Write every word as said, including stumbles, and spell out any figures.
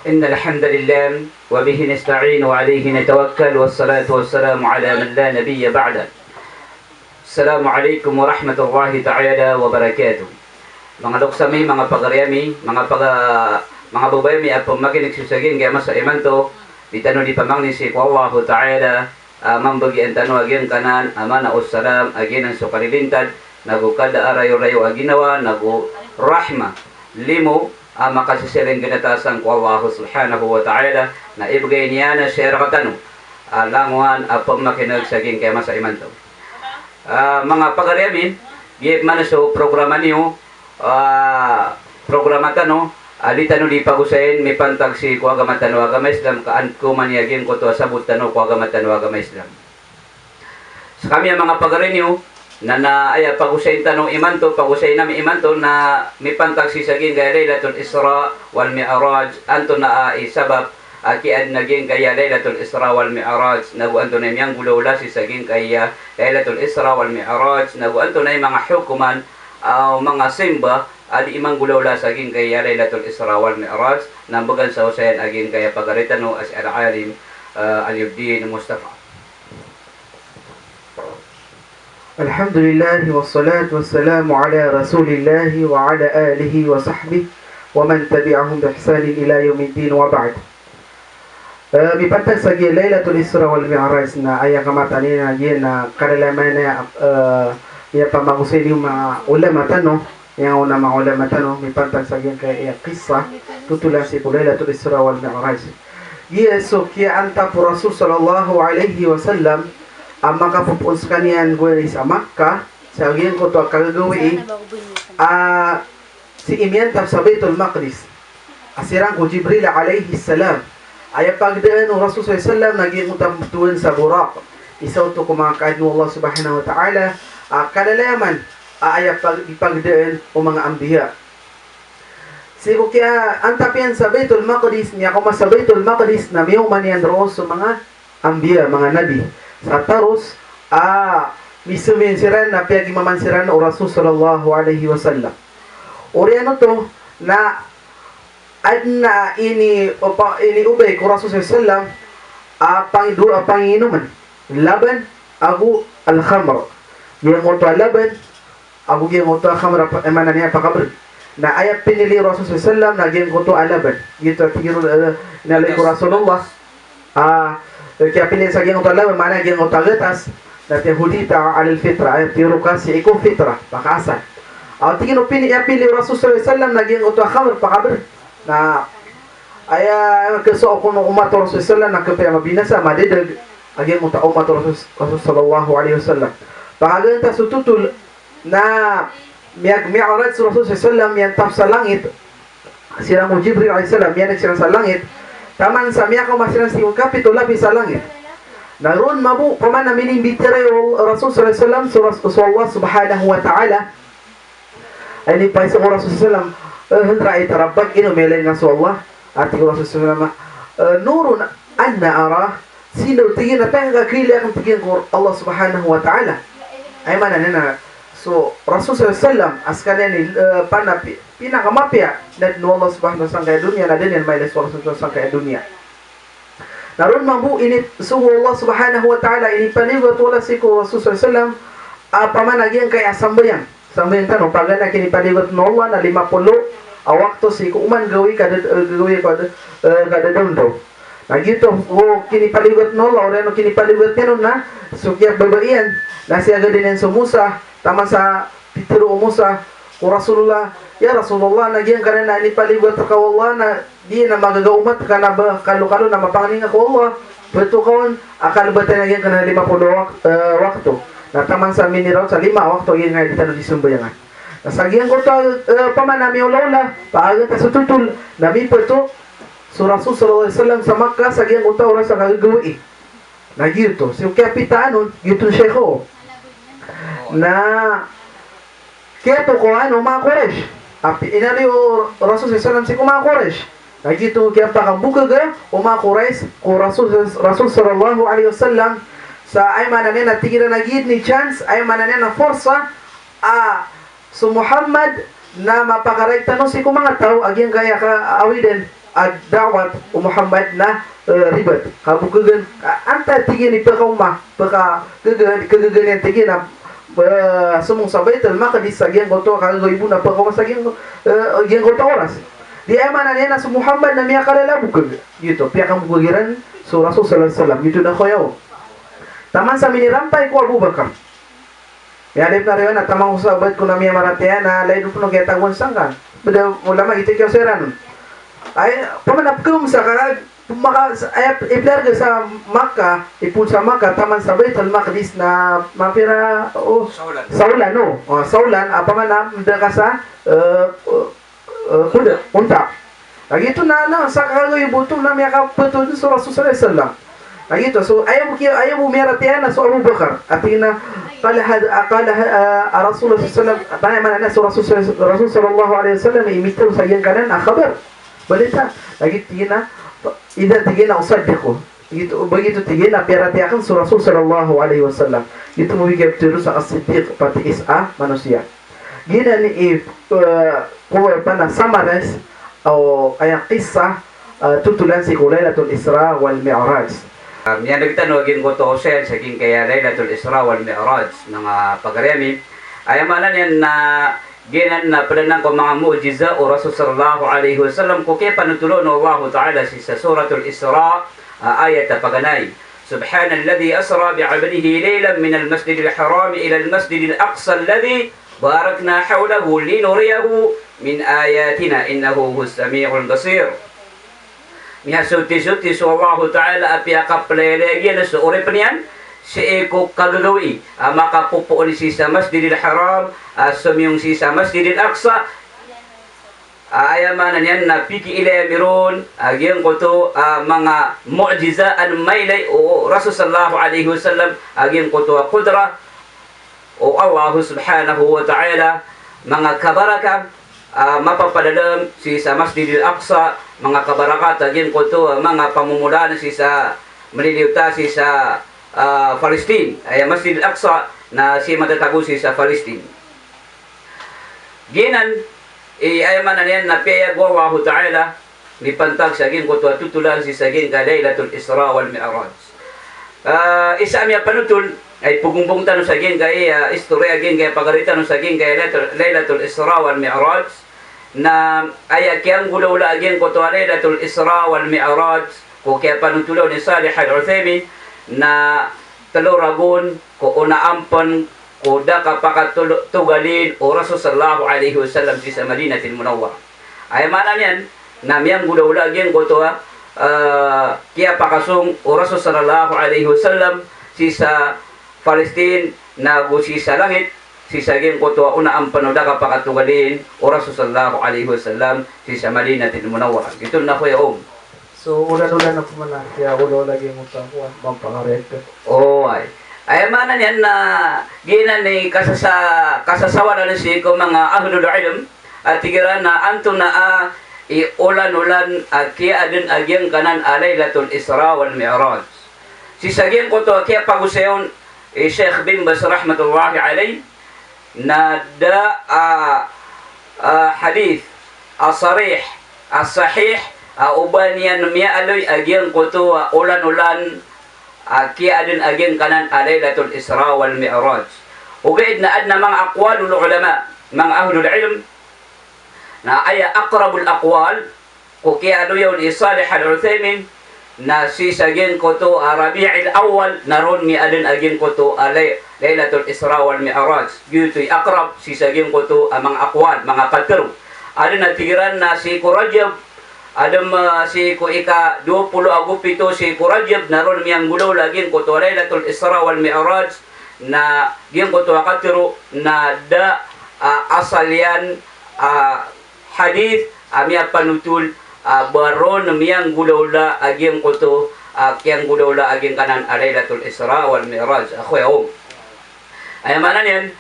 إن الحمد لله وبه نستعين وعليه نتوكل والصلاة والسلام على من لا نبي بعده. السلام عليكم ورحمة الله تعالى وبركاته. Manga loks ami, manga pagari ami, manga paga-, manga babay ami a pamakinig sa giyangkaya masa imanto, di tano di pamangni sii ko Allahu Ta'ala, a mambagian tano a giyangkanan a maana o salam a giyanan so kalilintad, nago kada a rayo-rayo a ginawa, nago rahma, limo, a makasisiring ginatasan ko Allah Subhanahu wa Ta'ala, na ibgay niyan sii rkatano a langowan a pamakineg sa giyangkaya masa imanto. A, manga pagari ami, giya pman so programa niyo, a, programa tano, a di tano di pagosayin, mipantag sii ko agama tano a agama Islam, ka an ko man iya giyangkoto a sabot tano ko agama tano a agama Islam. Skami a manga pagari niyo, na, na aya pagosayin tano imanto, pagosayin ami imanto na mipantag sii sa giyangkaya Laylatul Isra wal Mi'raj, antonaa i sabap a kiyaadn a giyangkaya Laylatul Isra wal Mi'raj, nago antonaa i miyanggolawla sii sa giyangkaya Laylatul Isra wal Mi'raj, nago antonaa i manga hokoman, a, manga simba a di imanggolawla sa giyangkaya Laylatul Isra wal Mi'raj, na mbgan sa osayan a giyangkaya pagari tano a si Al-Alim, a, Aliuddin Mustafa. الحمد لله والصلاة والسلام على رسول الله وعلى آله وصحبه ومن تبعهم بإحسان إلى يوم الدين وبعد. Eh, mipantag sa giya Laylatul Isra wal Mi'raj na aya kamataan iyan na giya na kadalaman iyan, eh, iya pamagosay niyo manga ulama tano, aya ona manga ulama tano, mipantag sa giyangkaya kissa, totolan sii ko Laylatul Isra wal Mi'raj. Giya so kiyaantap o Rasul sallallahu alaihi wasallam a makapopoon skaniyan gowani sa Makkah, sa giyangkoto a kagagawii, a sii miyantap sa Baitul Maqdis a siran ko Jibril alayhis salam. Aya pagdaan o Rasul sallallahu alaihi wasallam na giyangkoto a mbtowan sa Buraq. Isa oto ko manga kaadn o Allah Subhanahu wa Ta'ala a kadalaman a aya pag-, ipagdaan o manga anbiya. Sii ko kiyaantap iyan sa Baitul Maqdis, miyakaoma sa Baitul Maqdis na miyaoma niyan roo so manga anbiya, manga nabi. Sa taros a misomiyan siran na piyagimaman siran o Rasul sallallahu alaihi wasallam. Oriyan oto na adn a ini, opa, iniobay ko Rasul sallallahu alaihi wasallam a pang-, dowa a panginomn, laban ago al-khamr. Giyangkoto a laban ago giyangkoto a khamr a pa-, eh, maana niyan pakabrg. Na aya pinili o Rasul sallallahu alaihi wasallam na giyangkoto a laban. Giyoto a tig iyan, eh, inaloy ko Rasulullah. Ah, eh, kiyapilian sa giyangkoto a laban, maana giyangkoto a gatas. Na tig iyan, hudita alal fitra, aya tiyoron ka sii ko fitra, pakaasal. Ah, tig iyan o pini-, aya pinili o Rasul sallallahu alaihi wasallam na giyangkoto a khamr, pakabrg. Na aya kasowa kon o umat o Rasul sallallahu alaihi wasallam na kapiya mabinasa, madadag a giyangkoto a umat o Rasul, Rasul sallallahu alaihi wasallam. Pakagantas o totol na miyag-, mi'raj so Rasul sallallahu alaihi wasallam, miyantap sa langit siran ko Jibril alayhis salam, miyaneg siran sa langit, taman sa miyakaoma siran sii ko kapito lapis a langit. Na roo mambo, opama na minimbitiyarai o Rasul sallallahu alaihi wasallam so Ras-, so Allah subhanahu wa ta'ala. Ay, inipaiza ko Rasul sallallahu alaihi wasallam, eh, hal ra'aita rabbak, ino miyailay ngka so Allah? A tig o Rasul sallallahu alaihi wasallam, eh, nurun anna arah, sii, tig iyan, a pangakailay akn, tig iyan, ko Allah subhanahu wa ta'ala. Aya maana niyan na so Rasul sallallahu alaihi wasallam a skaniyan i, eh, pana-, pi-, pinakamapiya na adn o Allah subhanahu wa ta'ala sangkaya doniya, na da niyan mailay so Rasul sallallahu alaihi wasallam sangkaya doniya. Na roo mambo, inisogo o Allah subhanahu wa ta'ala, inipaliyogat o Allah sii ko Rasul sallallahu alaihi wasallam a, opama na giyangkaya sambayang. Sambayang tano, paganay a kinipaliyogat o Allah na lima polo a wakto sii ko oman gawii, kada, eh, gawii, kada, eh, kada daondaw. Na giyoto o kinipaliyogat o Allah, oriyan o kinipaliyogat iyan on na so kiyababaa iyan, na siyagadan iyan so Musa, taman sa pitero o Musa ko Rasulullah, "Ya Rasulullah, na giyangkanan a inipaliyogat rka o Allah na di na magaga omat ka na ba kalokalo na mapangni ngka ko Allah, pto ka on a kalbatan a giyangkanan a lima polo wak-, eh, wakto." Na taman sa miniraot sa lima a wakto a giyangkaya di tano di sambayangan. Na sa giyangkoto, eh, opama na miyaolaola, pakagantas o totol, na mipto so Rasul sallallahu alaihi wasallam sa Makkah sa giyangkoto a oras a kagagawii. Na giyoto, so kiyapitaan on, giyoto, Sheikh, o. Na kiyatokawan o manga Quraysh. A pi-, inaloy o Rasul sallallahu alaihi wasallam sii ko manga Quraysh. Na giyoto kiyapakambokega o manga Quraysh ko Rasul, Rasul sallallahu alaihi wasallam, sa aya maana niyan na tig iran a giya ini chance, aya maana niyan na forsa, a so Muhammad na mapakarait tano sii ko manga taw a giyangkaya kaawidan. a da'wat o Muhammad na, eh, ribat. Kabokhagan, a, antaa tig iyan i pkaoma, pka, khaga-, khagaga niyan tig iyan a, eh, somong sa Baitul Maqdis sa giyangkoto a kagagawii bo na pkaoma sa giyangko-, eh, giyangkoto a oras. Di aya maana niyan na so Muhammad na miyakalalabokhag. Giyoto, piyakambokhag iran so Rasul sallallahu alaihi wasallam. Giyoto na koyaw. Taman sa minirampay ko Abu Bakar. Miyaadn a riwayat na taman ko sahabat ko na miyamaratiyaya na laid o pn o kiyatagoan sangka. Bada ulama giyoto i kiyaosay iran on. Ay, opama na pkhaoma sa ka, maka, sa, ay, iplarga sa Makkah, ipoon sa Makkah, taman sa Baitul Maqdis na mapira, o, Saulan. Saulan, o. O, Saulan, opama na mda ka sa, eh, eh, kuda, onta. Lagid oto na, na, sa kagagawii bo oto na miyakaptod so Rasul sallallahu alaihi wasallam. Lagid oto, so, aya bo ki-, aya bo miyaratiyaya na so Abu Bakar. A tig iyan a, qala had-, a, qala ha-, a, a Rasulullah sallallahu alaihi wasallam, a, aya maana niyan so Rasul, Rasul sallallahu alaihi wasallam, i mitharo sa giyangkanan a khabar. Balita. Lagid tig iyan a, idhan tig iyan a usaddiqu. Giyoto, ba giyoto tig iyan a piyaratiyaya akn so Rasul sallallahu alaihi wasallam. Giyoto bo i kaptharo sa as-siddiq, pati isa a manosiya. Giyanan i, eh, ko, opama na summarize o aya kissa, eh, totolan sii ko Lailatul Isra wal Mi'raj. Ah, miyaneg tano a giyangkoto a osayan sa giyangkaya Lailatul Isra wal Mi'raj, manga pagari ami. Aya maana niyan na giyanan na pd anan ko manga mu'jiza o Rasul sallallahu alaihi wasallam ko kiyapanotol on o Allahu Ta'ala sii sa Suratul Isra, ah, ayat a paganay. Subhanalladhi asra bi'abdihi laylan minal masjidil harami ilal masjidil aqsa alladhi barakna hawlahu linuriyahu min ayatina innahu huwas sami'ul basir. Miyasotisoti so Allahu Ta'ala a piyakaplaylay iyan so oripn iyan sii ko kagagawii a makapopoon sii sa Masjidil Haram a somiyong sii sa Masjidil Aqsa. Aya maana niyan na pikiilay ami ron a giyangkoto a manga mu'jiza a mailay o Rasul sallallahu alaihi wasallam a giyangkoto a qudrah o Allah subhanahu wa ta'ala, manga kabaraka a mapapadalm sii sa Masjidil Aqsa, manga kabarakat a giyangkoto a manga pamomolaan sii sa mliliyo ta sii sa, ah, Palestine, aya Masjidil Aqsa na sii matatago sii sa Palestine. Giyanan i aya maana niyan na piyayag o Allahu Ta'ala, mipantag sa giyangkoto a totolan sii sa giyangkai a Lailatul Isra wal Mi'raj. Ah, isa a miyapanotol, ay pogombong tano sa giyangkai a, ah, istoriya a giyangkai a pagari tano sa giyangkai a Lailatul, Lailatul Isra wal Mi'raj, na aya kiyanggolawla a giyangkoto a Lailatul Isra wal Mi'raj, ko kiyapanotol on i Salih Al-Uthaymin, na tlo ragon ko onaan pn ko da kapakatol-, togalin o Rasul sallallahu alaihi wasallam sii sa Madinatil Munawwarah. Aya maana niyan na miyanggolawla a giyangkoto a, ah, kiyapakasong o Rasul sallallahu alaihi wasallam sii sa Palestine na go sii sa langit, sii sa giyangkoto a onaan pn o da kapakatogalin o Rasul sallallahu alaihi wasallam sii sa Madinatil Munawwarah. Giyoto na koya om. So, olan-olan a pman a kiyaolawla giyangkoto a kowan, mampangarek. Oway. Aya maana niyan na giyanan i kasasa-, kasasawalan sii ko manga ahlul ilm, a tig iran na antonaa i olan-olan a kiyaadn a giyangkanan a Lailatul Isra wal Mi'raj. Sii sa giyangkoto a kiyapagosay on i Sheikh bin Baz rahmatullahi alayh, na da a, a, hadith a sarih, a sahih, a oba niyan miyaaloy a giyangkoto a olan-olan a kiyaadn a giyangkanan a Lailatul Isra wal Mi'raj. Ogaid na adn a manga aqwalul ulama, manga ahlul ilm, na aya aqrabul aqwal, ko kiyaaloya on i Salih Al-Uthaymin, na sii sa giyangkoto a Rabi'il Awwal, na ron miyaadn a giyangkoto a Lay-, Lailatul Isra wal Mi'raj. Giyoto i aqrab, sii sa giyangkoto a manga aqwal, manga katharo. Adn a tig iran na sii ko Rajab, adn a sii ko ika dowa polo ago pito sii ko Rajab, na ron miyanggolawla a giyangkoto a Lailatul Isra wal Mi'raj, na giyangkoto a katharo, na da, ah, asal iyan, ah, hadith a miyapanotol, ah, ba ron miyanggolawla a giyangkoto, ah, kiyanggolawla a giyangkanan a Lailatul Isra wal Mi'raj. A koya om. Aya maana niyan,